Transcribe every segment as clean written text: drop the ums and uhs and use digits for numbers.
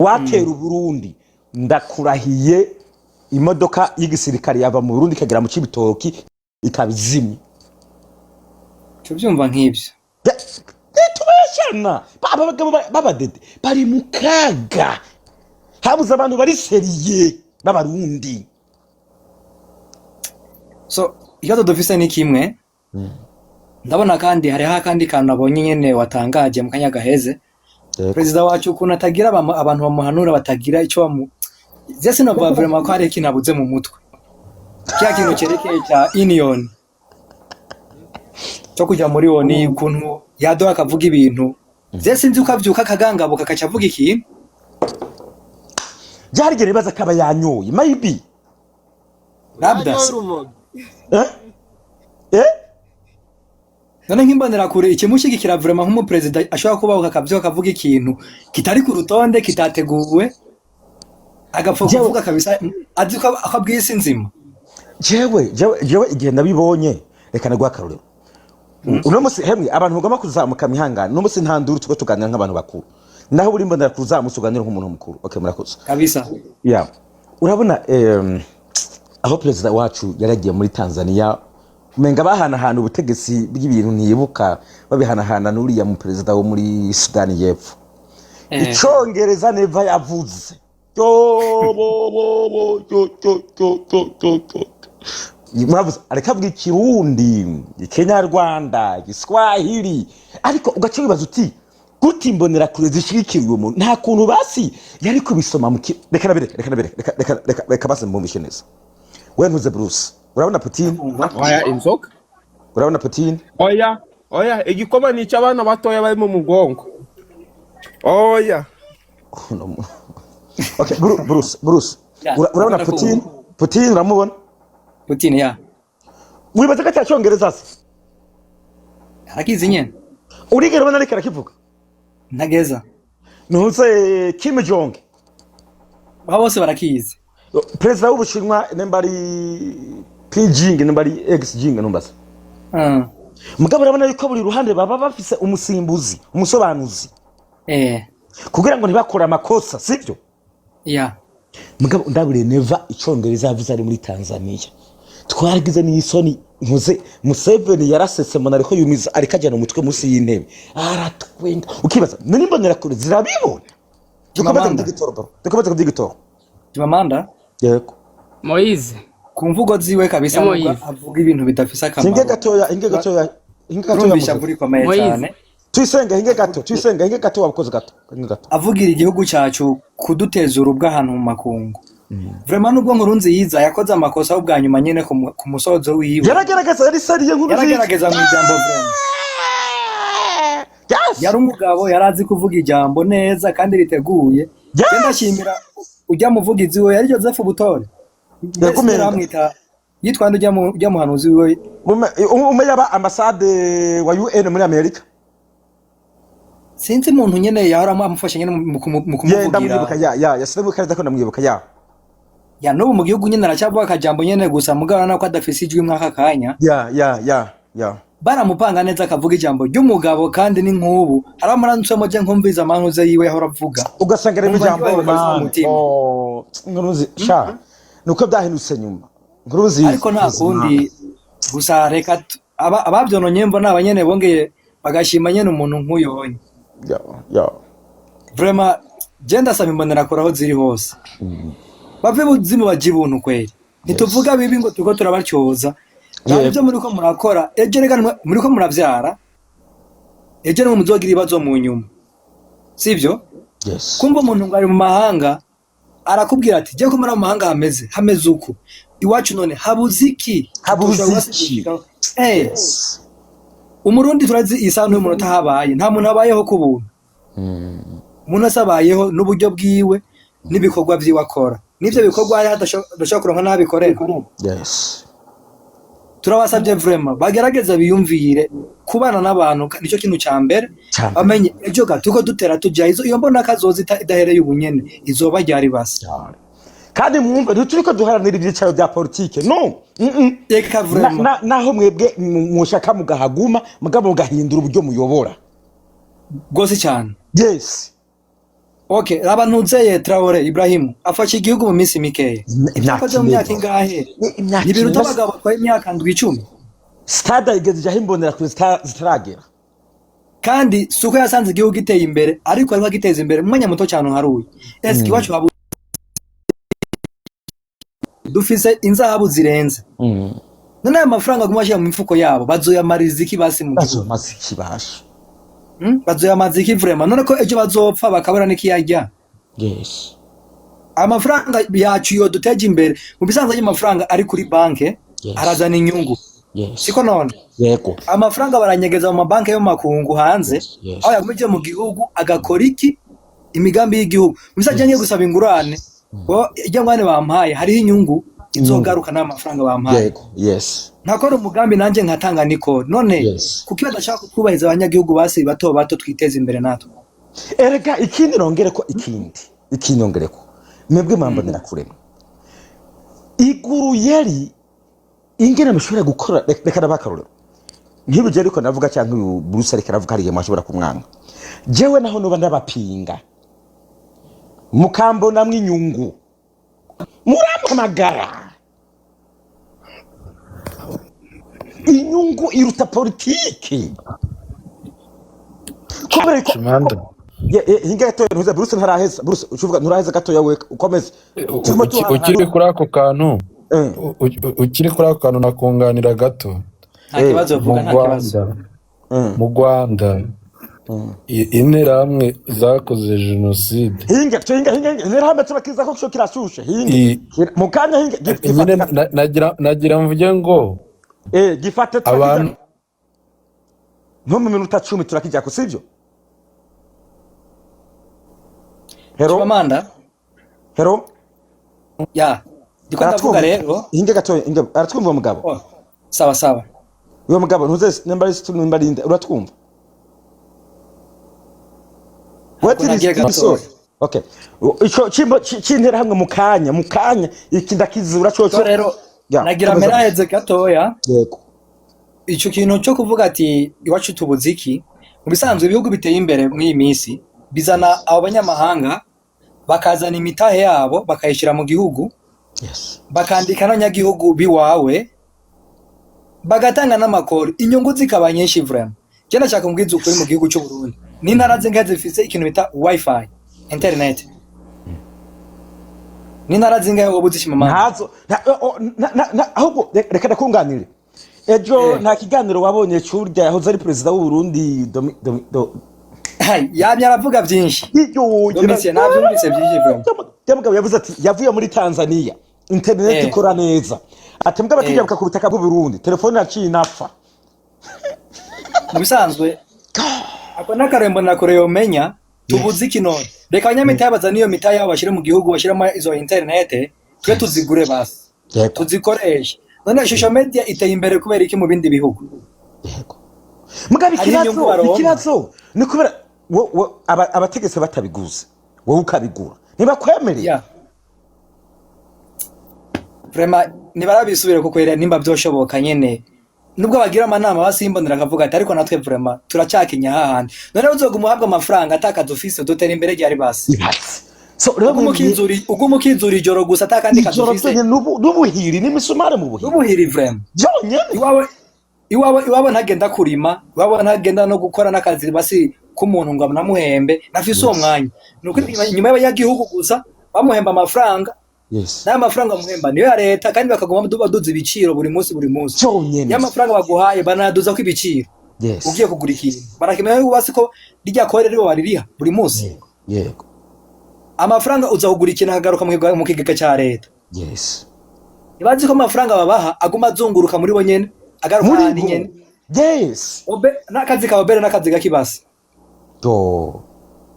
Watera Uburundi, ndakurahiye, imodoka y'igisirikare yava mu Burundi ikagera mu Cibitoki ikaba izimye. Tubyumva nk'ibyo. Tubeshyana, aba bagabo b'abadede bari mu kaga. Habuze abantu bari sérieux b'Abarundi. So ikibazo dufise ni kimwe. Ndabona kandi hariho akandi kantu nabonye nyene watangaje mu kanya gaheze. Perezida wacu ukuntu atagira abantu bamuhanura, batagira ico bamu je sinovuga vraiment ko hari ikintu abuze mu mutwe. Kya kintu cerekeye cya union, cyo kuja muri ONU, ukuntu yadoha akavuga ibintu, je sinzi uko avyuka akagangabuka akaca avuga ikintu. Byari igihe nibaza ko aba yanyoye, maybe. Labda. Yanyoye urumogi. Eh? Eh? None nk'imbonerakure ikimushyigikira vraiment, nk'umuperezida ashobora kubahuka akavyuka akavuga ikintu kitari ku rutonde, kitateguwe, agapfa kuvuga kabisa azi ko abwiye isi nzima? Jewe igihe nabibonye, reka naguha akarorero. Uno musi, hemwe abantu mugomba kuzamuka, mihangane. Uno musi nta nduru, tuko tuganira nk'abantu bakuru. Naho uri mbonera kuzamutse, uganira nk'umuntu mukuru. Okay, murakoze. Kabisa. Ya, urabona, aho perezida wacu yaragiye muri Tanzania, umenga bahanahana ubutegetsi bw'ibintu, ntiyibuka babihanahana n'uriya mu perezida wo muri Sudani y'Epfo. Icongereza Neva yavuze, yo bo bo bo yo yo yo yo yo yo, muravuze ariko avuga Ikirundi, Ikinyarwanda, Igiswahili, ariko ugaca wibaza uti: gute imbonerakure zishigikira uyu muntu? Nta kuntu basi yari kubisoma mu reka nabireke, reka nabireke, reka reka reka reka basi mbumvishe neza. We ntuze Bruce, urabona Putin? Oya, inzoga. Urabona Putin? Oya, oya, igikoma ni icy'abana batoya bari mu mugongo, oya. Okay, Bruce, Bruce. Ya, Urabona ndabona ko Putin? Putin uramubona? Putin, ya. Wibaza ko atacyongereza se? Arakizi nyene. Urigera ubona ariko arakivuga? Ntageza. Ntuze Kim Jong? Abo bose barakizi. Perezida w'Ubushinwa, nimba ari Pijing, nimba ari Xjing, numbaza. Mugabo urabona yuko buri ruhande baba bafise umusimbuzi, umusobanuzi, kugira ngo ntibakore amakosa, sibyo? Ya. Mugabo ndabure Neva icongereza yavuze ari muri Tanzania, twaragize n'isoni. Ntuze Museveni yarasetse, mbona ariko yumiza, ariko ajyana umutwe munsi y'intebe, aratwenga. Ukibaza none imbonerakure zirabibona? Dukomeze. Chimamanda. Kuby'igitoro bro, dukomeze kuby'igitoro. Chimamanda. Yego. Moise. Ku mvugo ziwe kabisa, Ya nubwo Moise. avuga ibintu bidafise Hinge akamaro, gatoya, hinge gatoya, hinge gatoya. urumvisha Muze. avuga ikomeye Moise. cyane. Tuyisenge, hinge gato, tuyisenge, hinge gato, wabukoze gato, hinge gato. Avugira igihugu cyacu kuduteza urubwa ahantu mu makungu, vraiment nubwo Nkurunziza yakoze amakosa ubwa nyuma nyene ku musozo wiwe, Yaragerageza, yari sérieux, nkuru nziza. Yaragerageza mu ijambo vraiment. Yari umugabo, yari azi kuvuga ijambo neza kandi riteguye. Je ndashimira ujya muvugizi we, yari Joseph Butore. Mbese Yakumenga. baramwita yitwa nde ujya muhanuzi wiwe? Umwe yaba ambasade wa UN muri Amerika. Sinzi umuntu nyene yahora amufasha nyene mu Ye. kumuvugira. Ndamwibuka, ya, sinamwibuka neza ko ndamwibuka, ya. Ya, n'ubu mu gihugu nyene aracyavuga akajambo nyene gusa, mugabo urabona ko adafise ijwi mw'aka kanya. Ya. Baramupanga neza akavuga ijambo ry'umugabo, kandi ni nk'ubu hari amurantsemo je nkumviza amanuze yiwe yahora avuga. Ugasanga rero Nkumva ijambo ndyohewe kabisa mu man. mutima. Oh, nkuru sha nuko byahindutse nyuma, nkuru nziza. Ariko nta kundi, gusa reka abavyononye mbona abanyene bongeye bagashima nyene umuntu nk'uyo onye. Ya. Vraiment je ndasaba imbonerakure aho ziri hose bave buzimu baje ibuntu kweri. Ntituvuga bibi ngo turiko turabatyoza. Nta ibyo muriko murakora ejo, reka muriko muravyara ejo, nimwe muzogira ibibazo mu nyuma, sivyo? Yes. Kumva umuntu ngo ari mu mahanga arakubwira ati: "Je ko muri mu mahanga hameze uku, iwacu none habuze iki?" Habuze Tushobora iki? gushikaho. Umurundi turazi isaha n'umunota habaye, nta muntu abayeho ku buntu. Umuntu wese abayeho n'uburyo bwiwe n'ibikorwa vyiwe akora, n'ivyo bikorwa hariho adashobora kuronka n'abikorera. Turabasabye vraiment bagerageza biyumvire kubana n'abantu, nicyo kintu ca mbere. Ca mbere. Bamenye ejo ga tuko dutera tuja izo iyo mbona kazoza idahereye ubunyene izoba ryari basi. Kandi mwumve, ntituriko duharanira ibyicaro bya politike, no. Reka vraiment. Naho mwebwe mushaka mugahaguma, mugabo mugahindura uburyo muyobora. Rwose cyane. Yes. Okay, raba ntuzeye Traore Ibrahim afashe igihugu mu minsi mikeya. Imyaka Akoze mu myaka ine. ingahe? Imyaka Ntibiruta ine. abagabo batwaye imyaka 7, 10. Stade igeze ijaho imbonera kure zitaragera. Kandi si uko yasanze igihugu giteye imbere, ariko ariko agiteza imbere mu mwanya muto cyane uharuye. Ese iwacu habu dufise inzahabu zirenze? None ayo mafaranga aguma ashyira mu mifuko yabo bazoyamariza iki basi mu gihugu? Bazomaze ikibasha. Bazoyamaza iki vraiment? None ko ejo bazopfa bakabura n'ikiyarya? Amafaranga yacu yo duteje imbere, mu bisanzwe ayo mafaranga ari kuri banke arazana inyungu. Siko none? Yego. Amafaranga baranyegeza mu mabanki yo mu makungu hanze, aho yagumije mu gihugu agakora iki? Imigambi y'igihugu. Mu bisanzwe ngiye gusaba ingurane, ijya ngwane bampaye hariho inyungu izogaruka n'ayo mafaranga bampaye. Yego, yes. Nkakora umugambi nanjye nkatanga niko none. Kuki badashaka kubahiriza abanyagihugu basi bato bato twiteze imbere natwe? Erega ikindi nongereko, ikindi nongereko, mwebwe mwambonera kurema iguru yari ingene mushobora gukora. Reka ndabaha akarorero nk'ibi je ariko ndavuga, cyangwa uyu Bruce ariko aravuga, hariya mwashobora kumwanga. Jewe naho noba ndabapinga, mukambonamwo inyungu, murampamagara. Inyungu iruta politiki kubera ko Chimanda. Hinga gatoya, ntuze Bruce ntaraheza. Bruce ucuvuga nturaheza gatoya, we ukomeze. Turimo Ukiri kuri ako kantu, ukiri kuri ako kantu nakunganira gato. Nta kibazo, Mu vuga, nta kibazo. Rwanda, mu Rwanda interahamwe zakoze jenoside. Hinga hinga hinga hinga, interahamwe turakiza ko kirashushe. Hinga mu kanya, hinga. Nyine nagira mvuge ngo gifate turakija abantu nko mu minota 10 turakijako, sivyo? Hero. Chimamanda. Hero. Ya, ndiko ndavuga Aratwumva? rero. Hinga gatoya, hinga, aratwumva mugabo? Oh, sawa sawa. Uyo mugabo ntuze nimba ari nimba ari nde, uratwumva? Ntabwo nagiye gatoya. Okay, ico cimbo c'interahamwe mu kanya, mu kanya iki ndakizura coco. So rero Ya, nagira komeza. meraheze gatoya. Yego. Ico kintu cyo kuvuga ati iwacu tubuze iki, mu bisanzwe ibihugu biteye imbere muri iyi minsi bizana abo banyamahanga bakazana imitahe yabo bakayishyira mu gihugu, bakandika n'abanyagihugu biwawe, bagatanga n'amakori, inyungu zikaba nyinshi vraiment. Je ndashaka kumbwiza ukuri, mu gihugu cy'u Burundi n'intara zingahe zifise ikintu bita wifi, internet? N'intara zingahe wowe uzishima mama? Ntazo. Ahubwo reka ndakunganire. Ejo nta kiganiro wabonye curya yahoze ari perezida w'u Burundi? Yamye aravuga byinshi. Iyo. Domitien, navyumvise byinshi vraiment. Mugabo yavuze ati yavuye muri Tanzania, internet ikora neza, ati mbwa bakijabuka ku butaka bw'u Burundi telefone yaciye inapfa. Mu bisanzwe ako n'akarembo nakure yomenya tubuze iki none. Reka abanyamitahe bazane iyo mitahe yabo bashyire mu gihugu, bashyiremo izo internet, twe tuzigure basi, tuzikoreshe. None social media iteye imbere kubera iki mu bindi bihugu? Yego, mugabo Hariho inyungu ikibazo baronka. Ikibazo ni kubera abategetsi batabiguze, wowe ukabigura, ntibakwemereye. Ya, vraiment ntibarabisubire kuko rero nimba byoshoboka nyene, nubwo bagira amanama basimbonera akavuga ati ariko natwe vraiment turacyakinya hahandi. None uzoguma uhabwa amafaranga atakazi ufise, dutera imbere ryari basi? Ibaze. So rero Uguma ukinzura ijoro gusa atakandi kazi ijoro ufise. ryonyene, n'ubuhiri n'imisumari mu buhiri. N'ubuhiri vraiment. Byonyene. Iwawe ntagenda kurima, iwawe ntagenda no gukora n'akazi basi k'umuntu ngo namuhembe nafise uwo mwanya. Ni uko inyuma y'abanyagihugu gusa bamuhemba amafaranga, n'ayo mafaranga bamuhemba niyo ya leta, kandi bakaguma baduza ibiciro buri munsi buri munsi. Byonyene. Iyo amafaranga baguhaye banaduza ko ibiciro. Ugiye kugura ikintu barakemera yuko basi ko rirya kore ribo baririha buri munsi. Yego yego. Amafaranga uza kugura ikintu akagaruka mu kigega cya leta. Ntibazi ko amafaranga babaha aguma azunguruka muri bo nyene, agaruka Muri ahandi bo. nyene. N'akazi ka obere n'akazi gakibasi. Do.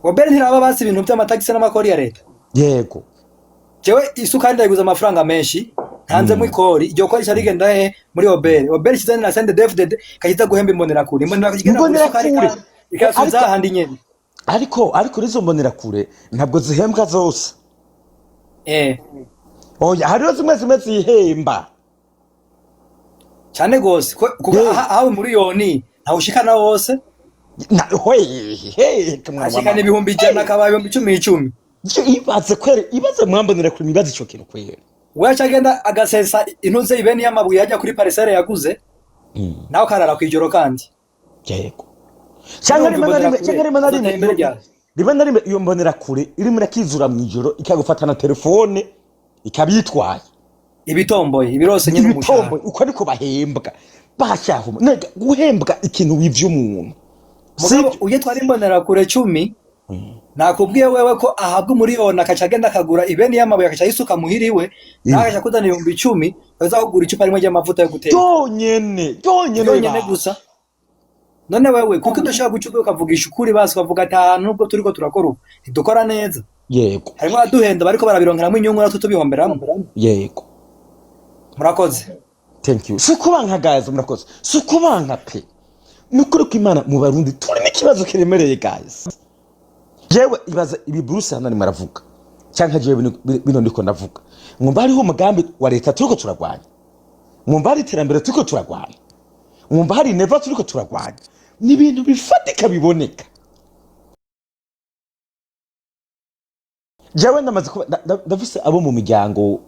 Obere ntiraba basi ibintu by'amatagisi n'amakori ya leta? Yego. Jewe isukari ndayiguza amafaranga menshi, ntanzemo ikori, iryo kori rica rigenda he? Muri obere. Obere ikizana na CNDD-FDD kakiza guhemba imbonerakure, imbonerakure ikigenda kugura isukari Imbonerakure. kandi ikayasubiza hahandi nyene. Ariko izo mbonerakure ntabwo zihembwa zose. Oya, hariho zimwe zimwe zihemba. Cyane gose, kuko ahawe miliyoni ntawushikana wose. Na he mwana wa Ashikana mama. 100,000, akaba 10,000 icumi. Ibaze kwere, ibaze mwambonera kure, ibaze ico kintu kwere. We aca agenda agasesa intuze ibeni y'amabuye yajya kuri parcelle yaguze, nawe akarara kw'ijoro kandi. Yego, cyangwa rimwe na rimwe, cyangwa rimwe na rimwe, Azotera imbere ryari? Rimwe na rimwe iyo mbonera kure irimo irakizura mu ijoro, ikagufata na telefone ikabitwaye. Ibitomboye ibirose nyine umushahara. Ibitombo uko ariko bahembwa bashahuma nega guhembwa ikintu wivye umuntu. Mugabo Sibyo? ujye twara imbonera kure 10, nakubwiye wewe ko ahabwa umuriyoni, akaca agenda akagura ibeni y'amabuye, akaca ayisuka muhiriwe, nawe akaca kuzana 10,000, aza kugura icupa rimwe ry'amavuta yo guteka. Byonyene, byonyene. Byonyene gusa. None wewe kuko udashobora guca ubwe ukavugisha ukuri, basi ukavuga ati ahantu nubwo turiko turakora ubu ntidukora neza, harimo abaduhenda bariko barabironkeramo inyungu, natwe tubihomberamo. Murakoze. Thank you. Si ukubanka guys, murakoze. Si ukubanka pe, ni ukuri ko Imana mu Barundi turi n'ikibazo kiremereye guys. Jewe ibaza ibi Bruce hano arimo aravuga, cyangwa jewe bino ndiko ndavuga, mwumva hariho umugambi wa leta turiko turagwanya, mwumva hari iterambere turiko turagwanya, mwumva hari neva turiko turagwanya? Ni ibintu bifatika biboneka. Jewe ndamaze kuba ndafise abo mu miryango.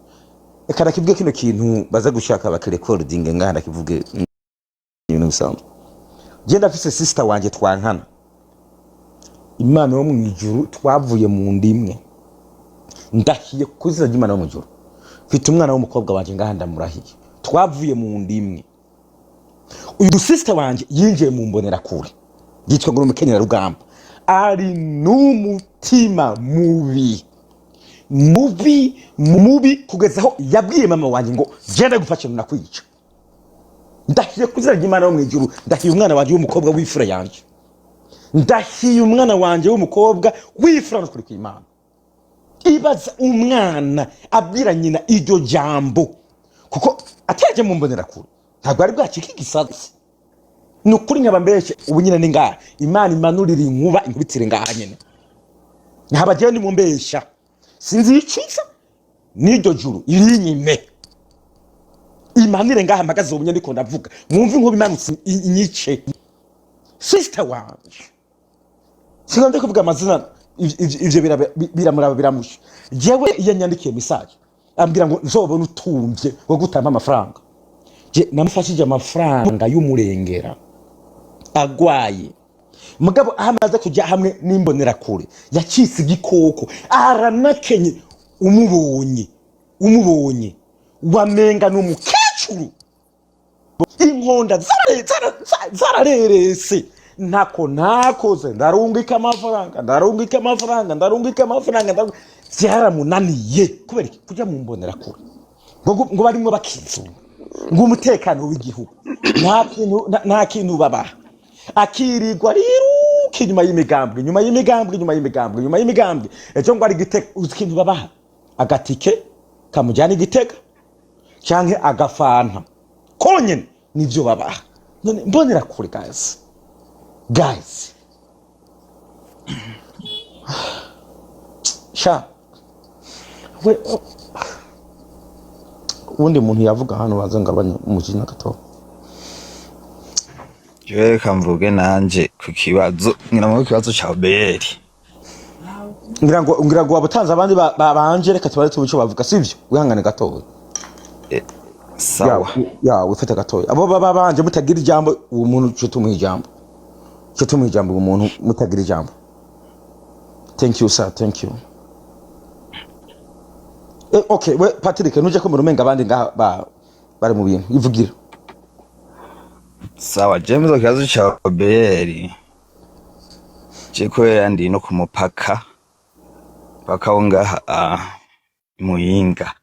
Reka nakivuge kino kintu, baza gushaka bakirecordinge ngaha, ndakivuge ibintu bisanzwe. Je ndafise sister wanje twankana, Imana yo mu ijuru, twavuye mu ndimwe, ndahiye ku izina ry'Imana yo mu ijuru. Mfite umwana w'umukobwa wanje ngaha, ndamurahiye, twavuye mu ndimwe. Uyu sister wanje yinjiye mu mbonerakure, yitwa ngo ni umukenyerarugamba, ari n'umutima mubi mubi mubi, kugeza aho yabwiye mama wanjye ngo genda gufasha nakwica. Ndahiye ku izina ry'Imana yo mu ijuru, ndahiye umwana wanjye w'umukobwa w'ifura yanjye, ndahiye umwana wanjye w'umukobwa w'ifura, n'ukuri kw'Imana. Ibaza umwana abwira nyina iryo jambo, kuko atajya mu mbonerakure ntabwo ari bwacike igisatsi. Ni ukuri nkaba mbeshe ubu nyine ni ngaha, Imana imanurira inkuba inkubitire ngaha nyine, nkaba jewe nimumbesha sinzi iciza n'iryo juru irinyime imanire ngaha mpagaze ubu nyine ndiko ndavuga, mwumve inkuba imanutse inyice. Sister wanje, sinzi kuvuga amazina, ivyo biramuraba biramusha. Jewe iyo yanyandikiye message ambwira ngo nzobona utumvye ngo gutampa amafaranga, je namufashije amafaranga y'umurengera agwaye. Mugabo aho amaze kujya hamwe n'imbonerakure yacitse igikoko, aranakenye. Umubonye, umubonye wamenga ni umukecuru, inkonda zararerese. Ntako ntakoze, ndarungika amafaranga, ndarungika amafaranga, ndarungika amafaranga, vyaramunaniye. Kubera iki? Kujya mu mbonerakure ngo barimwo bakizura ngo umutekano w'igihugu, nta kintu, nta kintu babaha. Akirirwa riruka inyuma y'imigambwe, inyuma y'imigambwe, inyuma y'imigambwe, inyuma y'imigambwe. Ejo ngo ari Gitega, uzi ikintu babaha? Agatike kamujyana i Gitega canke agafanta konyene, nivyo babaha. None mbonera kure guys, guys, sha we uwundi muntu yavuga hano baza ngabanya umujinya gato. Jewe reka mvuge nanje ku kibazo, ngira ngo ikibazo ca OBR. Ngira ngo wabutanze abandi babanje, reka tubaze tube ico bavuga, sivyo? Wihangane gatoya. Sawa. Ya wifate gatoya, abo baba banje mutagira ijambo, uwo muntu cyo tumuha ijambo, cyo tumuha ijambo, uwo muntu mutagira ijambo. Thank you sir, thank you. Okay, we Patrick, nuje ko murumenga abandi ngaha bari mu bintu, ivugira. Sawa, jewe mvuze ku kibazo ca OBR, je kubera ndi no ku mupaka, paka wo ngaha i Muyinga.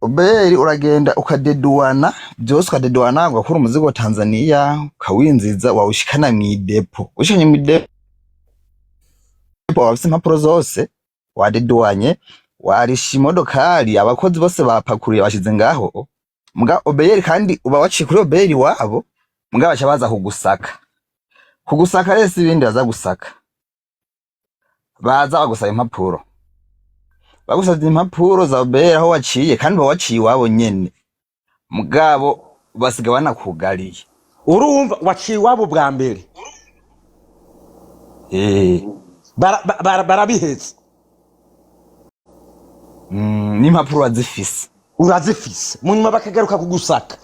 OBR uragenda ukadeduana vyose, ukadeduana ugakura umuzigo wa Tanzania ukawinziza, wawushikana mw'idepo, ushikanye mw'idepo waba ufise impapuro zose, wadeduanye, warisha imodokari, abakozi bose bapakuriye bashize ngaho. Muga OBR kandi uba waciye kuri OBR wabo, muga baca baza kugusaka. Kugusaka rero si ibindi baza gusaka, baza bagusaba impapuro, bagusavye impapuro za OBR aho waciye, kandi uba waciye iwabo nyene, mugabo basiga banakugariye. Urumva waciye iwabo bwa mbere. Barabihetse. N'impapuro urazifise. Urazifise, mu nyuma bakagaruka kugusaka.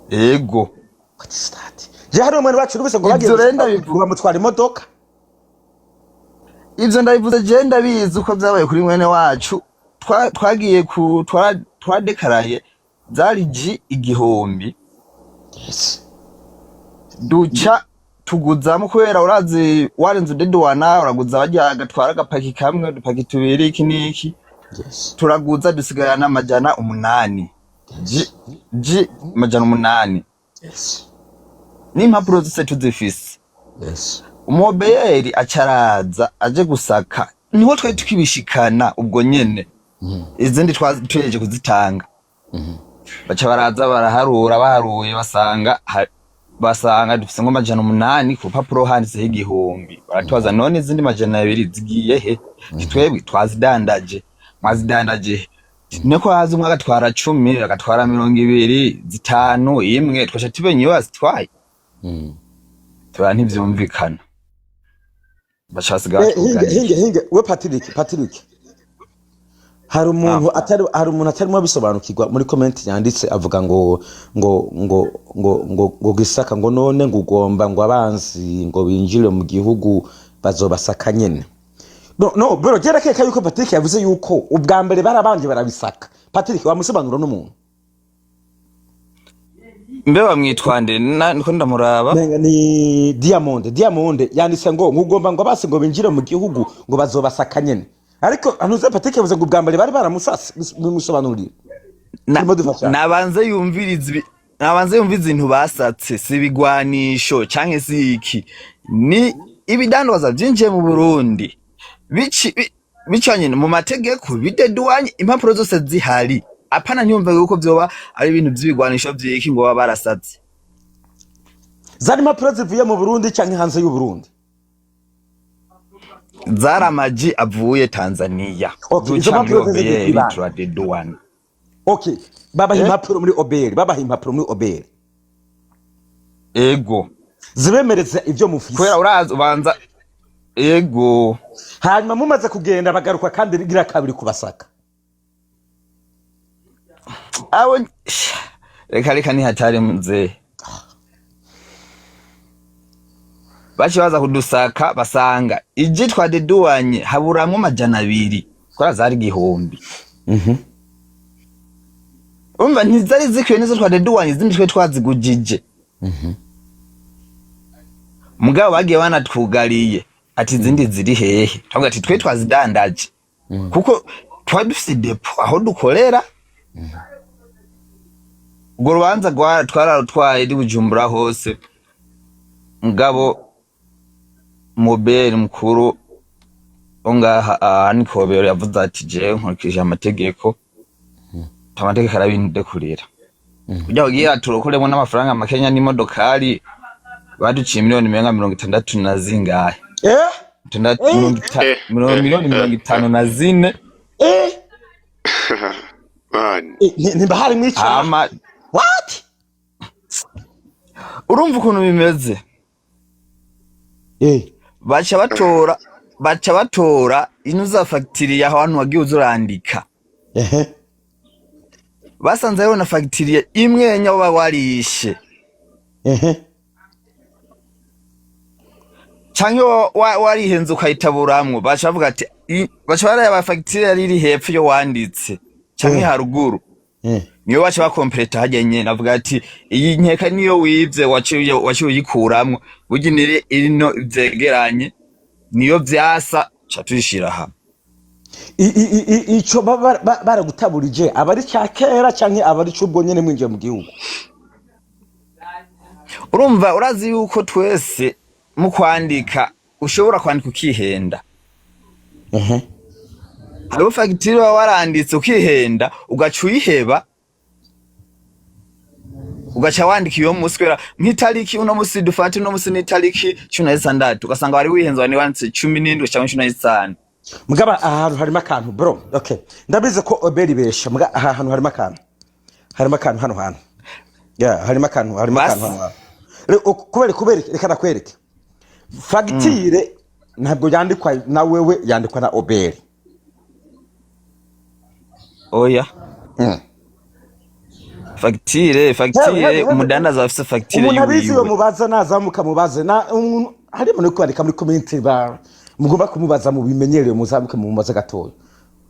Ego. What is that? Je, hari umwana wacu rwose ngo bagiye Ivyo rero gusaka, ndabivuga. ngo bamutwara imodoka. Ivyo ndabivuze, je ndabizi uko vyabaye kuri mwene wacu. Twagiye ku twadekaraye zari G 1000. Duca tuguzamo kubera urazi warenze udeduwana uraguza, barya agatwara agapaki kamwe, udupaki tubiri, iki n'iki. Turaguza, dusigarana 800 G, G 800. N'impapuro zose tuzifise. Umobeyeri acaraza aje gusaka, niho twari tukibishikana ubwo nyene, izindi tuhejeje kuzitanga. Baca baraza baraharura, baharuye basanga dufise ngo 800, ku rupapuro handitseho 1000. Baratubaza: "None izindi 200 zigiye he?" Twebwe twazidandaje. "Mwazidandaje he?" Niko haza umwe agatwara 10, agatwara 20, 5, imwe, twaca tubenye iyo bazitwaye. Tura ntivyumvikana, baca basiga Hinge. batwugarije. Hinge, hinge we Patrick, Patrick, hari umuntu atarimo abisobanukirwa muri comment yanditse, avuga ngo gisaka, ngo none ngo ugomba ngo abanzi ngo binjire mu gihugu bazobasaka nyene. No, no bro, gerakeka yuko Patrick yavuze yuko ubwa mbere barabanje barabisaka. Patrick, wamusobanura n'umuntu. Mbe bamwitwa nde? Niko ndamuraba. Nenga ni Diamond. Diamond yanditse ngo ugomba ngo base ngo binjire mu gihugu ngo bazobasaka nyene, ariko anuze Patrick yavuze ngo ubwa mbere bari baramusase. Bimusobanurire. Turimo dufasha. Nabanze yumviriza ibintu basatse, si ibigwanisho canke si iki, ni ibidandaza vyinjiye mu Burundi bicanye mu mategeko, bideduwanye, impapuro zose zihari. Apana, ntiyumve yuko vyoba ari ibintu vy'ibigwanisho vy'iki ngo baba barasatse. Zari impapuro zivuye mu Burundi canke hanze y'u Burundi? Zari amaji avuye Tanzania. Okay, izo duca muri mpapuro zose OBR. zibana. Turadeduwana. Okay, babaha impapuro muri OBR, babaha impapuro muri OBR. Ego. Zibemereza ivyo mufise. Kubera urazi ubanza, ego. Hanyuma mumaze kugenda bagaruka kandi rigira kabiri kubasaka. Abo reka reka, ni hatari mzee. Baci baza kudusaka, basanga iji twadeduwanye haburamwo 200, kubera zari 1000. Umva, ntizari zikwiye nizo twadeduwanye, izindi twe twazigujije. Mugabo bagiye banatwugariye ati: "Izindi ziri hehe?" Twavuga ati: "Twe twazidandaje," kuko twari dufise depo aho dukorera. Urwo rubanza twararutwaye ndi Bujumbura hose, mugabo moberi mukuru wo ngaha aha ni Kobero yavuze ati: "Jewe nkurikije amategeko, amategeko arabindekurira kugira kugira turokoremo n'amafaranga makenya n'imodokari." Baduciye miliyoni menga 60 na zingahe. Itandatu, miliyoni 54. Man. Nimba hari mwicaha. Hama What? Urumva ukuntu bimeze. Baca batora ino za fagitire yaho hantu wagiye uza urandika. Basanze hariho na fagitire imwe nya woba warishe canke warihenze ukayitaburamwo. Baca bavuga ati baca baraba fagitire yari iri hepfo iyo wanditse canke haruguru. Niyo baca bakompleta harya nyene, avuga ati: "Iyi nkeka niyo wivye, waciye uyikuramwo, burya niri ino vyegeranye niyo vyasa, ca tuyishira hamwe." Ico baba baragutaburije aba ari ca kera canke aba ari c'ubwo nyene mwinjiye mu gihugu? Urumva, urazi yuko twese mu kwandika ushobora kwandika ukihenda. Hariho fagitire uba waranditse ukihenda, ugaca uyiheba, ugaca wandika iyo musi, kubera nk'itariki uno musi, dufate uno musi n'itariki 16, ugasanga wari wihenze, wari wanditse 17 canke 15. Mugaba aha hantu harimo akantu, bro. Okay, ndabizi ko oberi besha, muga aha hantu harimo akantu, harimo akantu hano hantu. Ya, harimo akantu, harimo akantu Basi. hano. Kubera reka nakwereke fagitire. Ntabwo yandikwa na wewe, yandikwa na OBR. Oya. Fagitire, Hewe, fagitire, hewe, hewe. umudandaza afise fagitire Umuntu abizi yiwiwe. mubaza, nazamuka mubaze na umuntu harimo no kwandika muri comment, ba mugomba kumubaza mubimenyereye, muzamuke mumubaze gatoya.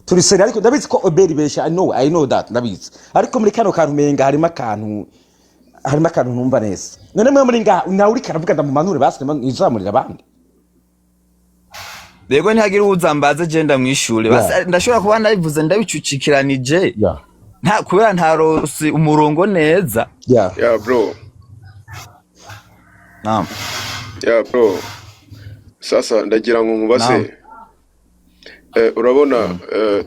Turi seri, ariko ndabizi ko OBR besha. I know, I know that, ndabizi, ariko muri kano kantu menga harimo akantu ntumva neza. None mwe muri ngaha nawe uri karavuga, ndamumanure basi nizamurira abandi. Rego, ntihagire uwuzambaze, je ndamwishure. Basi ndashobora kuba ndabivuze ndabicucikiranije, nta kubera ntarose umurongo neza. Yeah bro. Naam. Yeah bro, sasa ndagira ngo nkubaze. Naam. Urabona,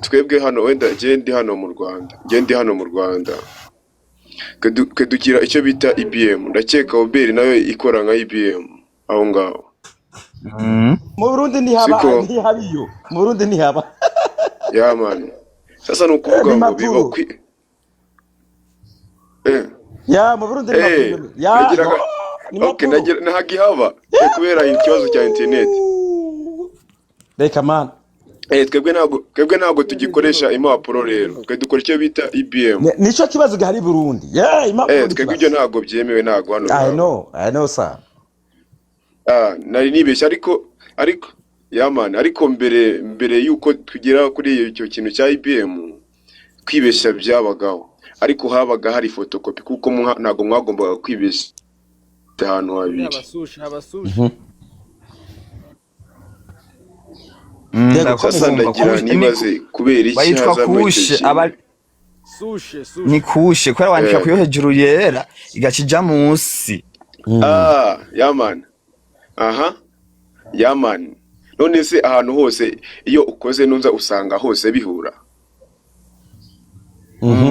twebwe hano, wenda njye ndi hano mu Rwanda, njye ndi hano mu Rwanda, twe dugira icyo bita EBM. Ndakeka OBR nayo ikora nka EBM aho ngaho. Mu Burundi ntihaba. Siko. Ntihaba iyo, mu Burundi ntihaba. Yeah man, sasa ni ukuvuga Ni ngo biba makuru. kwi Ya, mu Burundi ni makuru ya. Nagiraga Ni okay makuru. Nagira ntagihaba, kubera ikibazo cya internet. Reka man. Twebwe ntabwo tugikoresha impapuro rero, twe dukora icyo bita EBM. Nico kibazo gihari i Burundi, yeah, impapuro ni Twebwe ikibazo. Ibyo ntabwo byemewe, ntabwo hano I bihaba. know, I know sir. Ah, nari nibeshye, ariko yeah man, ariko mbere yuko tugera kuri icyo kintu cya EBM, kwibeshya byabagaho, ariko habaga hari photocopy, kuko ntabwo mwagombaga kwibeshya ahantu habiri. Abasushe, abasushe. Yego, Sasa Ndakumva. ndagira nibaze kubera iki Bayitwa hazamo icyo kushe kintu. aba Sushe, ni sushe. kushe kubera wandika kuyo hejuru yera igaca ija munsi. Ah, yeah man, aha, yeah man. None se ahantu hose iyo ukoze nunza usanga hose bihura?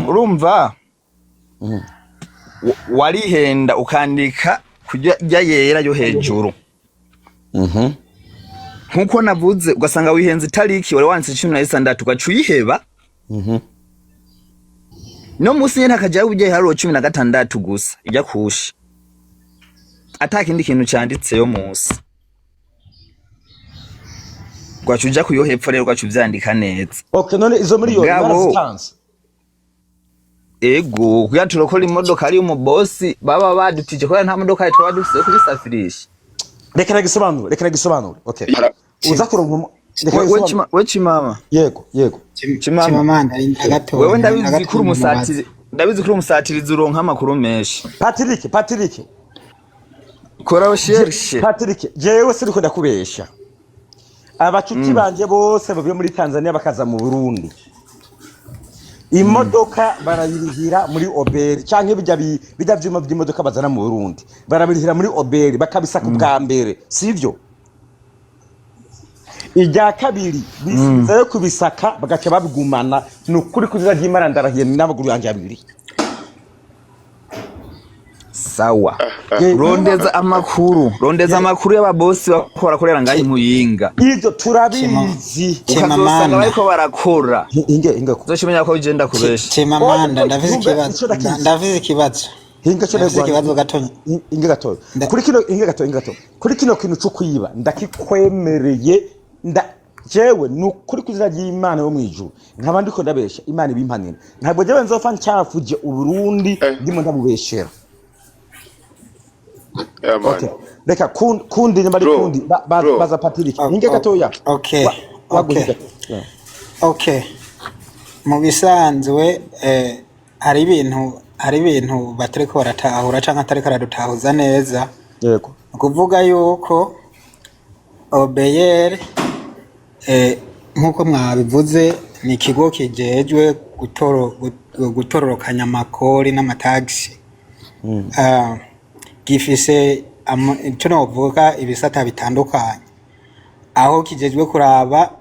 Urumva, warihenda ukandika kurya yera yo hejuru, nkuko navuze, ugasanga wihenze itariki wari wanditse 16, ugaca uyiheba. No musi nyene hakajaho ujya iharuro 16 gusa, ijya kusha ata kindi kintu canditseyo musi, ugaca uja kuyo hepfo rero, ugaca uvyandika neza. Okay, none izo miliyoni Ngabo. barazitanze? Ego, kugira turokora imodoka ari umubosi baba badutije, kubera nta modoka tuba dufise yo kubisafirisha. Reka nagisobanure, reka nagisobanure. Okay, uza kuronka reka nagisobanure. We Chimama. Yego. Chimama. Chimamanda, rinda gato. Wewe Rinda ndabizi gato kuri ndamubaza. umusatiri, ndabizi kuri umusatirizi, uronka amakuru menshi. Patrick, Patrick. Kora recherche. Patrick, jewe siriko ndakubesha. Abacuti banje bose bavuye muri Tanzania bakaza mu Burundi, imodoka barayirihira muri OBR, canke bijya vyuma by'imodoka bazana mu Burundi barabirihira muri OBR, bakabisaka ubwa mbere, sivyo? Irya kabiri bisubizayo kubisaka, bagaca babigumana. Ni ukuri kuzira ry'Imana, ndarahiye n'amaguru yanjye abiri. Sawa, rondeza amakuru, rondeza amakuru y'ababosi bako barakorera ngaho imuyinga. Ivyo turabizi. Ukazosanga Chimamanda. bariko barakora, Inge, inge. uzocimenya ko ugenda kubesha. Chimamanda, ndafise Numva, ikibazo. ico ndakizi. Ndafise ikibazo. Hinga cyo. Ndafise ikibazo gatonya. Inge gatoya. Kuri kino, inge gatoya, inge gatoya, kuri kino kintu cyo kwiba ndakikwemereye. Nda jewe ni ukuri kw'izina ry'Imana yo mw'ijuru, nkaba ndiko ndabesha, Imana ibimpanira. Ntabwo jewe nzopfa ncafuje Uburundi ndimo ndabubeshera. Yeah man. Okay, reka kundi nyuma ari Bro, kundi bro. baza Patrick, inge gatoya. Okay, Waguhiga. okay. Yeah. Okay. Mu bisanzwe, hari ibintu batariko baratahura canke atariko aradutahuza neza. Ni ukuvuga yuko OBR, nk'uko mwabivuze, ni ikigo kijejwe gutororokanya amakori n'amatagisi. Ah, gifise ico novuga ibisata bitandukanye, aho kijejwe kuraba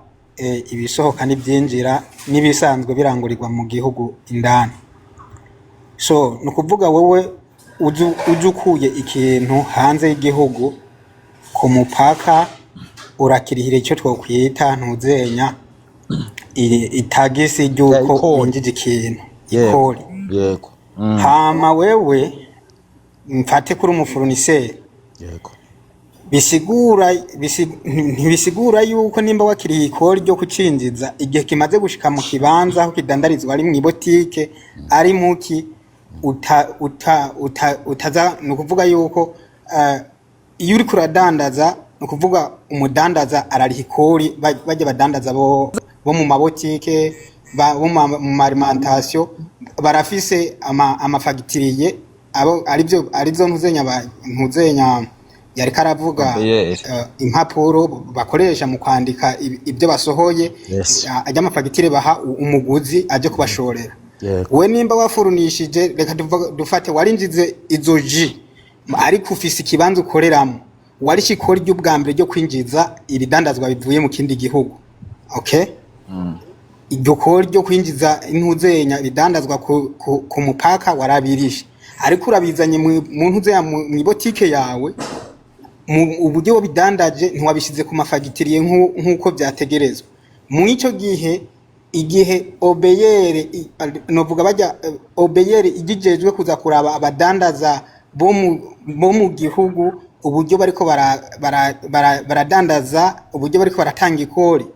ibisohoka n'ivyinjira n'ibisanzwe birangurirwa mu gihugu indani. So ni ukuvuga wowe uzi ukuye ikintu hanze y'igihugu ku mupaka, urakirihira icyo twokwita ntuzenya itagisi Yeah, ry'uko ikori. winjije ikintu, Yego. ikori. Yego. Hama wewe Mfate kuri umu fournisseur. Yego. Bisigura ntibisigura yuko nimba wakiriye ikori ryo kucinjiza, igihe kimaze gushika mu kibanza aho kidandarizwa, ari mw'ibotike, ari muki, uta, uta, uta, utaza. Ni ukuvuga yuko iyo uriko uradandaza, ni ukuvuga umudandaza arariha ikori, bajya badandaza bo mu mabotike, bo mu ma alimentation, barafise amafagitiriye abo arivyo ntuzenya yariko aravuga. OBR. Impapuro bakoresha mu kwandika ibyo basohoye. Ajya amafagitire baha umuguzi aje kubashorera. We nimba wafurunishije, reka dufate warinjize izo jus, ariko ufise ikibanza ukoreramo, warishe ikori ry'ubwa mbere ryo kwinjiza ibidandazwa bivuye mu kindi gihugu, okay? Iryo kori ryo kwinjiza intuzenya ibidandazwa ku mupaka warabirishe, ariko urabizanye mu ntuzenya mw'ibotike yawe, mu uburyo wabidandaje ntiwabishyize ku mafagitiriye nk'uko byategerezwa. Mu icyo gihe, igihe OBR, novuga bajya OBR igijejwe kuza kuraba abadandaza bo mu gihugu, uburyo bariko baradandaza, uburyo bariko baratanga ikori,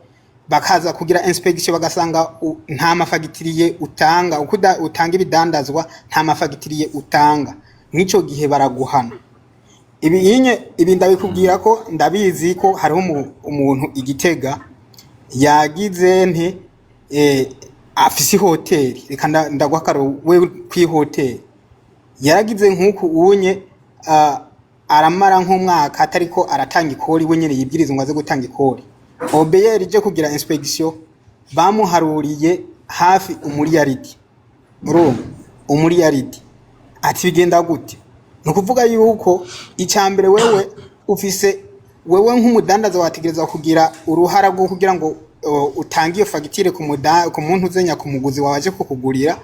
bakaza kugira inspection, bagasanga nta mafagitiriye utanga, uko utanga ibidandazwa nta mafagitiriye utanga, mw'ico gihe baraguhana. Ibi inye ibi ndabikubwira ko ndabizi ko hariho umuntu igitega yagize nti afise ihoteli. Reka ndaguha akarorero, we kw'ihoteli yaragize nk'uku unye, aramara nk'umwaka atariko aratanga ikori, we nyene yibwiriza ngo aze gutanga ikori. OBR ije kugira inspection, bamuharuriye hafi umuriyaridi, urumva, umuriyaridi. Ati bigenda gute? Ni ukuvuga yuko icya mbere, wewe ufise, wewe nk'umudandaza wategerezwa kugira uruhara rwo kugira ngo utange iyo fagitire ku muntu uzenya, ku muguzi wawe aje kukugurira,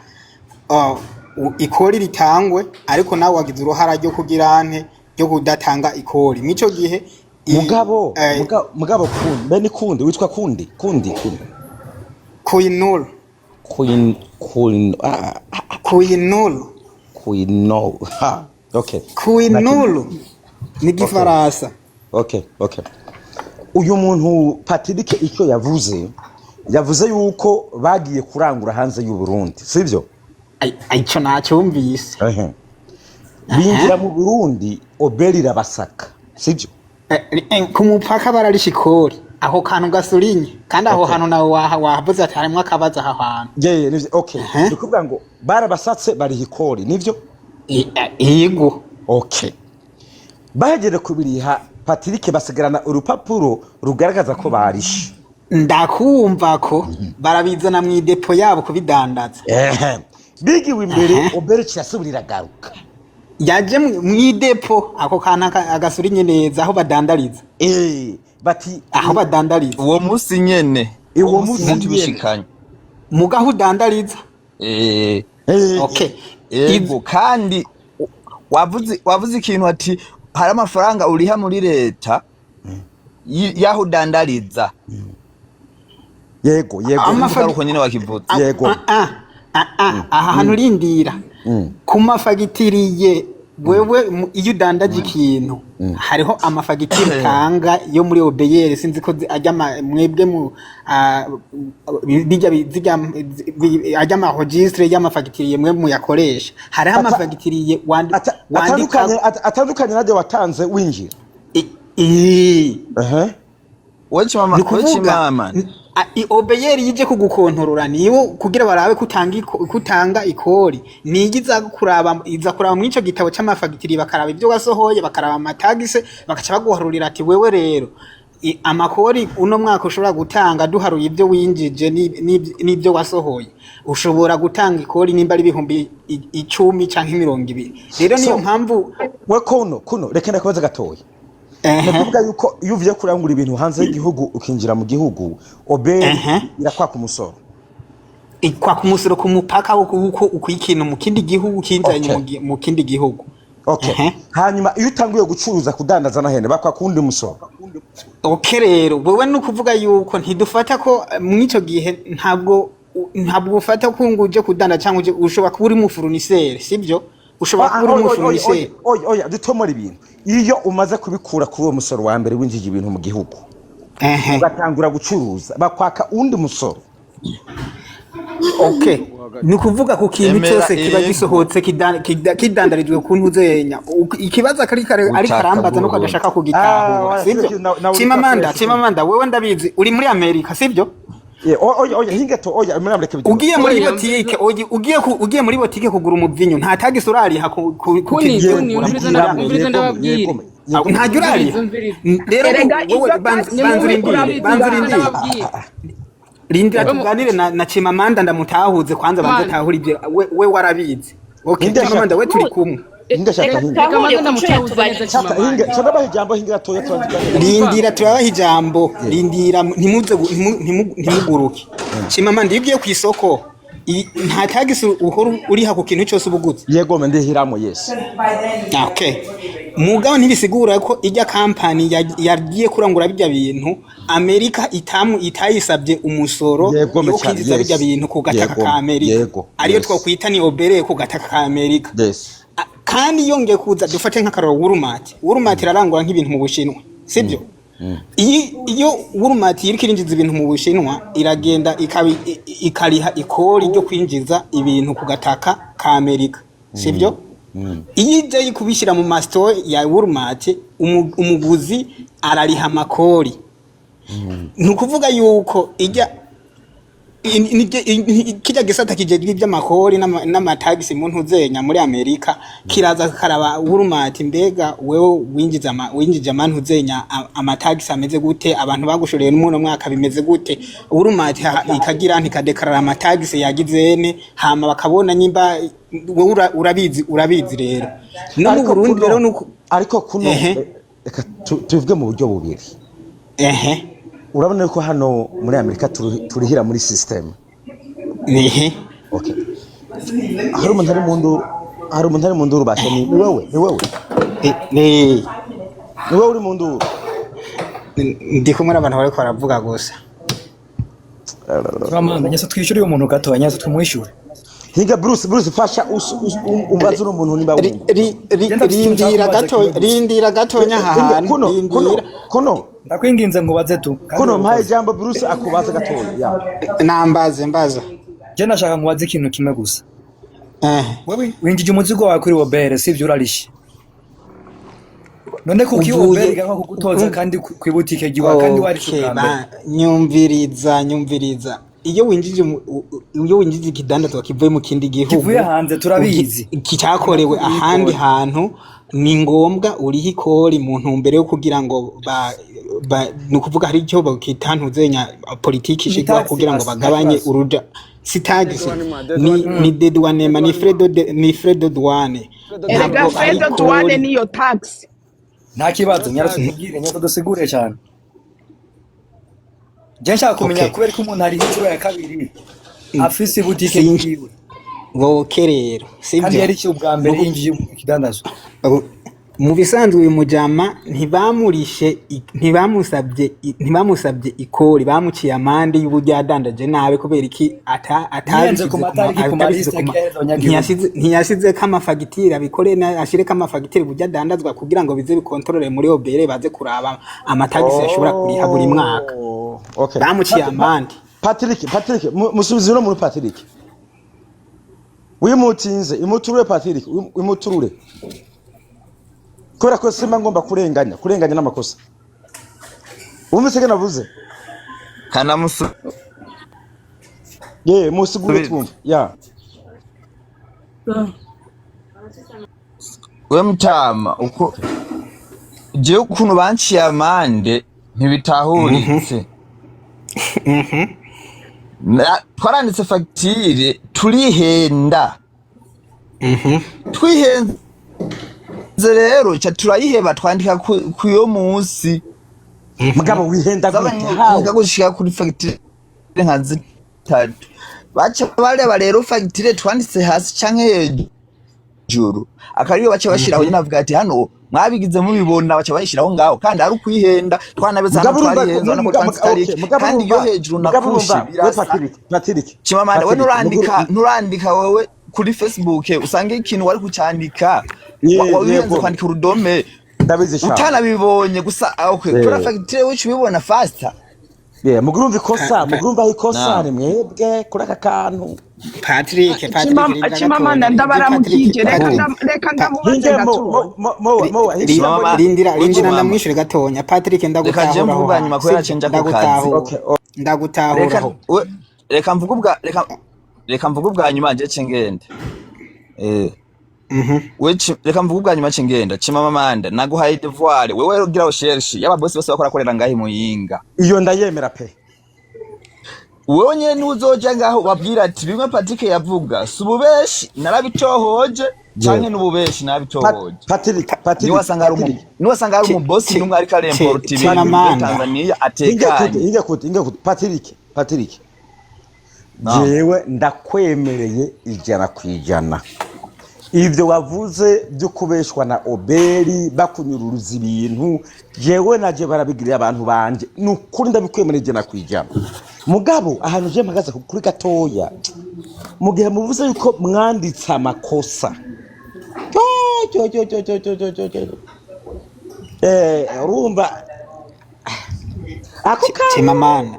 ikori ritangwe, ariko nawe wagize uruhara ryo kugira nte, ryo kudatanga ikori mw'ico gihe. Mugabo mugabo kundi mbe ni kundi witwa kundi kundi kundi Kuinulu. Queen queen ah, ah. Kuinulu. Queen, no, ha, okay. Kuinulu ni Gifaransa. Okay, uyu muntu Patrick icyo yavuze, yavuze yuko bagiye kurangura hanze y'u Burundi, sivyo? Ai, ico nacyumvise. Ehe. Binjira mu Burundi, OBR irabasaka, sivyo? Ku mupaka bararisha ikori, aho kantu gasurinye kandi aho hantu nawe wahavuze ati harimwo akabazo aho hantu. Yeah, nivyo, okay. Ehe. Ni kuvuga ngo barabasatse, bariha ikori, nivyo? Yego. Okay, bahejeje kubiriha, Patrick, basigarana urupapuro rugaragaza ko barishe. Ndakumva ko barabizana mu idepo yabo kubidandaza. Ehe. Bigiwe imbere, OBR kirasubira iragaruka. Yaje mw'idepo, ako kantu agasurinye neza, aho badandariza. Bati aho badandariza. Uwo munsi nyene. Uwo munsi nyene nyene. Tubishikanye. Mugaho udandariza. Okay. Yego, kandi wavuze ikintu ati hari amafaranga uriha muri leta y'aho udandariza. Yego. Uvuga uko nyene wakivuze. Yego. Ah, aha hantu urindira ku mafagitiriye, wewe iyo udandaje ikintu hariho amafagitire utanga yo muri OBR, sinzi ko ajya mwebwe mu bijya ajya ama registre y'amafagitiriye mwe muyakoresha, hariho amafagitiriye wandika. Atandukanye najye watanze winjira. Ehe. Wewe Ni kuvuga mama. OBR yije kugukontorora niyo kugira barabe kutanga kutanga ikori, niyo iza kuraba, iza kuraba mw'ico gitabo c'amafagitiri, bakaraba ibyo wasohoye, bakaraba amatagise, bakaca baguharurira ati wewe rero amakori uno mwaka ushobora gutanga, duharuye ibyo winjije n'ibyo wasohoye, ushobora gutanga ikori nimba ari 10,000 canke 20. Rero niyo So, mpamvu we kuno reka ndakubaza gatoya. Ni ukuvuga yuko iyo uvuye kurangura ibintu hanze y'igihugu ukinjira mu gihugu, OBR irakwaka umusoro. Kwaka umusoro ku mupaka wuko ukuye ikintu mu kindi gihugu kinzanye mu kindi gihugu. Okay. Hanyuma iyo utanguye gucuruza, kudandaza n'ahene, bakwaka uwundi musoro. Okay, rero wewe ni ukuvuga yuko ntidufata ko mw'ico gihe ntabwo ufata ko ngo uje kudandaza cyangwa uje, ushobora kuba uri mu fournisseur, sibyo? Ushobora Ah, kuba uri oya, oya, oya, umufournisseur. Oya, oya, dutomora ibintu. Iyo umaze kubikura kuri uwo musoro wa mbere winjije ibintu mu gihugu, ugatangura gucuruza, bakwaka undi musoro. Okay, ni ukuvuga ku kintu Emera cyose kiba ego. gisohotse kidandarijwe ku ntuzenya. Ikibazo ari Ubutaka karambaza nuko bw'Uburundi. adashaka Ah, kugitahura, wala, sibyo? sivyo, na Chimamanda, fresh. Chimamanda, wewe ndabizi uri muri Amerika, sibyo? Yeah, oya, oya, hinga to, oya, muri Amerika bigira. Ugiye muri Oya, botike, ugiye muri botike kugura umuvinyu, nta tagisi urariha ku Kuni, kintu kuni, ugura umviriza muri umviriza Amerika? ndababwira. Yego. Ntajya urariha. Umviriza, umviriza. Rero Erega wowe izo banza tax banza urindire, Umviriza, banza urindire. ndababwira. Rindira Wewe tuganire na Chimamanda, ndamutahuze kwanza, banze Mana. tahure ibyo we warabizi. Okay, Hinga Chimamanda, we turi Nu- kumwe. Hinga shaka Reka hinga. Reka tutahure manze ku cyo ndamutahuze neza yatubajije. Shaka hinga, Chimamanda. turabaha ijambo, hinga toya, tubanze. Rindira turabaha ijambo, rindira, ntimuze ntimuguruke. Chimamanda, iyo ugiye ku isoko, nta tagisi uhora uriha ku kintu cyose uba uguze? Yego, ndihiramo, yes. Okay, mugabo ntibisigura ko ijya kampani yagiye kurangura bijya bintu Amerika itamu itayisabye umusoro Yego, yo cyane, kwinjiza yes. bijya bintu ku gataka Yego, ka Amerika, yego, ariyo yes. twakwita ni OBR ku gataka ka Amerika. Kandi yongeye kuza, dufate nk'akaroro Walmart. Walmart irarangura nk'ibintu mu Bushinwa, sibyo? Iyo Walmart iriko irinjiza ibintu mu Bushinwa, iragenda ikariha ikori ryo kwinjiza ibintu ku gataka ka Amerika, sibyo? Iyo ije kubishyira mu masitore ya Walmart, umuguzi arariha amakori. Ni ukuvuga yuko ijya kijya gisata kijejwe iby'amakori n'amatagisi mu ntuzenya muri Amerika kiraza karaba Walmart: mbega wewe winjiza winjije amantuzenya amatagisi ameze gute? Abantu bagushoreye n'umuno mwaka bimeze gute? Walmart ikagira ntikadekarara amatagisi yagizene, hama bakabona nyimba wewe urabizi rero no mu Ariko Burundi kuno rero nuko ariko kuno reka tubivuge mu buryo bubiri. Urabona ko hano muri Amerika turihira muri system. Okay, hari umuntu ari mu nduru, hari umuntu ari mu nduru basha. Ni wewe, ni wewe? Ni Ni wewe uri mu nduru? Ndi kumwe n'abantu bariko baravuga gusa. Turamanda nyese, twishyure uyu muntu gato, nyese tumwishyure. Hinga Bruce, Bruce, fasha umbaze uno muntu nimba wumva. Genda mfite ikintu Rindira nshaka kubaza gato, kimwe gusa. rindira gatonya aha Hinga hantu. kuno kuno Rindira. Kuno. Ndakwinginze ngo ubaze tu kandi Kuno mpaye urakoze. ijambo Bruce akubaza gatoya ya. Nambaze, mbaza. Je nashaka nkubaze ikintu kimwe gusa. Wewe winjije umuzigo wawe kuri OBR, sivyo? Urarishe. None kuki Uvuye OBR igomba kugutoza kandi kw'ibutike giwa kandi warishe Okay, ubwa mbere? Nyumviriza, nyumviriza. Iyo winjije iyo winjije ikidandazwa kivuye mu kindi gihugu, Kivuye hanze, turabizi. Cyakorewe Uriha ahandi ikori. hantu, ni ngombwa uriha ikori mu ntumbero yo kugira ngo ba ni ukuvuga hari icyo bakita ntuzenya politiki Ni ishigwa tax kugira ngo basi, nta bagabanye kibazo. uruja, si tax, ni dédouanement, ni frais de douane. Erega Ntabwo ari frais de douane ikori. niyo tax. Nta kibazo, nyarutse tubwire, nyarutse dusigure cyane. Je nshaka kumenya kubera ko umuntu ari inshuro ya kabiri afise ibutike yiwe Woke rero kandi sibyo? yari ubwa mbere Nuku- yinjiye mu kidandazwa. Mu bisanzwe uyu mujama ntibamurishe ntibamusabye ikori, bamuciye amande y'uburyo yadandaje nabi. Kubera iki? Yihenze Atabishyize ku ku ma matariki, ku atabishyize malisite ku ma akihereza abanyagihugu. Ntiyashizeko amafagitire, abikore ashireko amafagitire uburyo adandazwa kugira ngo bize bikontorore muri OBR, baze kuraba amatagisi yashobora kuriha buri mwaka. Oh, okay. Bamuciye amande. Patrick, Patrick, musubize uno muri Patrick wimutinze, imuturure Patrick, imuturure, kubera ko simba ngomba kurenganya n'amakosa. Wumvise ko navuze? Kanamusubiza. Ye musigure twumve ya. We mutama, uko jewe ukuntu banciye amande ntibitahuritse. Twaranditse fagitire turihenda, twihenze rero ca turayiheba, twandika kuyo munsi. Mugabo wihenda gute? Z'abanyagihugu gushika kuri fagitire nka zitatu, baca bareba rero fagitire twanditse hasi canke hejuru, akariyo baca bashiraho nyene, avuga ati hano mwabigize mubibona, baca bayishiraho ngaho kandi ari ukwihenda. Twanabetse hano Mugabo urumva twarihenze, urabona ko twanditse okay, itariki mugabo kandi iyo urumva hejuru mugabo nakushe urumva we birasa. Patrick, Patrick. Chimamanda, we Patrick nturandika, nturandika wewe. kuri Facebook usange ikintu wari kucandika wabihenze kwandika urudome Ndabizi sha. Utanabibonye gusa. Ah, okay, kuri fagitire wica ubibona faster. Yeah, mugurumva ikosa, mugurumva aho ikosa Naam. ni mwebwe kuri aka kantu. Patrick, Patrick, rindira gatonya. Chimamanda, Ibyo ndabaramukije. Patrick, Reka Patrick, reka ndamubaze Hinge mo gatoya. mo mo mo hinge. Chimamanda, rindira we rindira Chimama. Ndamwishure gatonya, Patrick. Reka je Ndagutahura mvuge aho ubwa nyuma hantu, kubera sibyo? cenja ku kazi. Ndagutahura. Okay, oh. Ndagutahura Reka aho. reka mvuge ubwa reka mvuge ubwa nyuma nje cengende. Reka mvuge ubwa nyuma cengenda. Chimamanda, naguhaye devoir, wewe ugira recherche y'aba boss bose bakora korera ngahi Muyinga. Iyo ndayemera pe. Wewe nyene uzoja ngaho ubabwira ati bimwe Patrick yavuga si ububeshi, narabitohoje, canke n'ububeshi, narabitohoje. Patrick, Patrick. Niwasanga hari Patrick. niwasanga hari umubosi n'umwe ariko aremporta ibintu muri Chimamanda. Tanzania Hinge atekanye. kute, hinge kute, hinge kute. Patrick, Patrick. Naam. Jewe ndakwemereye 100%. Ibyo wavuze byo kubeshwa na OBR bakunyururuza ibintu, jewe naje barabigirira abantu banje, ni ukuri ndabikwemereye 100%. Mugabo ahantu je mpagaze kuri gatoya, mu gihe muvuze yuko mwanditse amakosa, cyo cyo cyo cyo cyo cyo cyo cyo, urumva ako kantu. Chimamanda,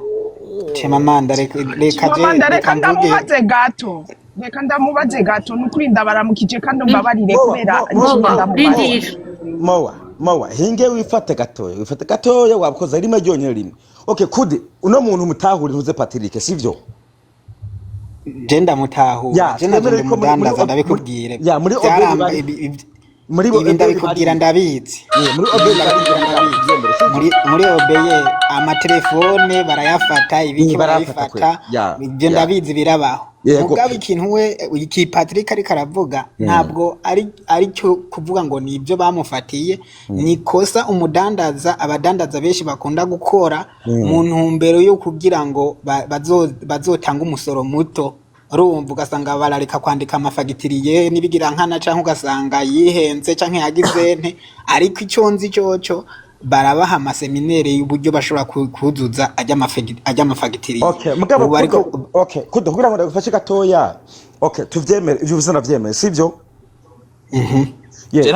Chimamanda, reka je Chimamanda, reka reka mvuge. ndamubaze gato, reka ndamubaze gato. Nukuri ndabaramukije kandi mbabarire Mowa, kubera Mowa, ngiye Mowa. ndamubaze. Rindira. Mowa, mowa, hinge wifate gatoya, wifate gatoya, wakoze rimwe ryonyine rimwe. Okay, kudi uno muntu mutahure ntuze Patrick, sivyo? Je ndamutahura. Ya, Je naje twemere ndi ko muri mudandaza, ndabikubwire. ya muri OBR Byaramba bari muri ibi OBR ndabikubwira bari ndabizi. Yeah, muri Ibi OBR bari ndabikubwira ndabizi. byemere, sivyo? Muri OBR amatelefone barayafata, ibiki Barayafata kwe. barabifata. Ya, Ibyo ya. ndabizi birabaho. Mugabo ikintu we iki Patrick ariko aravuga ntabwo ari cyo kuvuga ngo ni ibyo bamufatiye, ni kosa umudandaza, abadandaza benshi bakunda gukora mu ntumbero yo kugira ngo bazotange umusoro muto. Urumva, ugasanga barareka kwandika amafagitiriye n'ibigira nkana, canke ugasanga yihenze canke yagize nte. Ariko icyo nzi cyoco, barabaha amaseminere y'uburyo bashobora kuzuza ajya amafagitiriye. Okay, mugabo Ubu ariko kudo, okay, kudo kugira ngo ndagufashe gatoya. Okay, tuvyemere, ivyo uvuze ndavyemeye, sivyo?